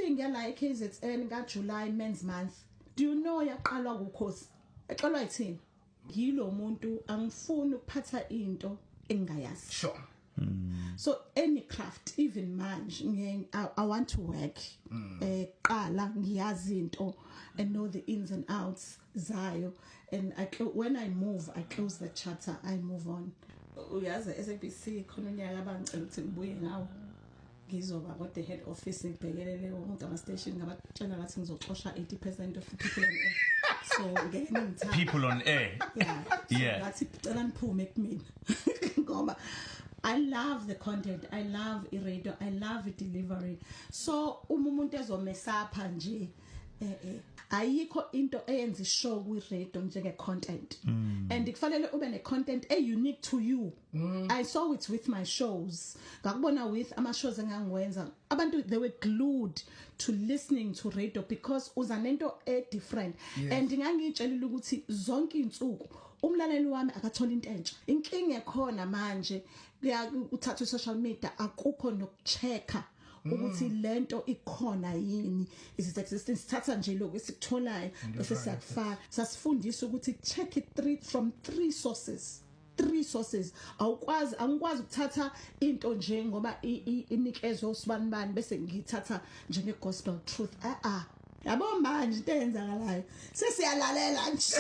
thing yala eKZN ka July, Men's Month, do you know yaqalwa kuKhosi, eqalwa yithini? Yilo muntu angifuni ukuphatha into engingayazi. So any craft, even manje I want to work qala ngiyazi into and know the ins and outs zayo, and when I move, I close the chapter, I move on. Uyazi, SABC khona unyaka abangicela ukuthi ngibuye ngawo, ngizoba kodwa head office, ngibhekelele wonke ama station. Ngabatshela ngathi ngizoxosha 80% of the people on air, so ngeke ningithande. People on air. Yeah. So ngathi cela niphume kumina ngoba I love the content, I love i-radio, I love i-delivery. So uma umuntu ezomesapha nje, ayikho into eyenza ishow kwi-radio njenge content, and kufanele ube ne content e unique to you. I saw it with my shows, ngakubona with ama shows engangiwenza, abantu they were glued to listening to radio because uza nento e different. And ngangitshelile ukuthi zonke insuku umlaleli wami akathola into entsha. Inkinga ekhona manje kuya uthatha social media, akukho nokuchecka ukuthi lento ikhona yini, is it existing. Sithatha nje lokho esikutholayo bese siyakufaka. Sasifundisa ukuthi check it three from three sources, three sources. Awukwazi, angikwazi ukuthatha into nje ngoba inikezwe usibanibani bese ngithatha njenge gospel truth. Ah ah, yabo, manje into eyenzakalayo sesiyalalela nje.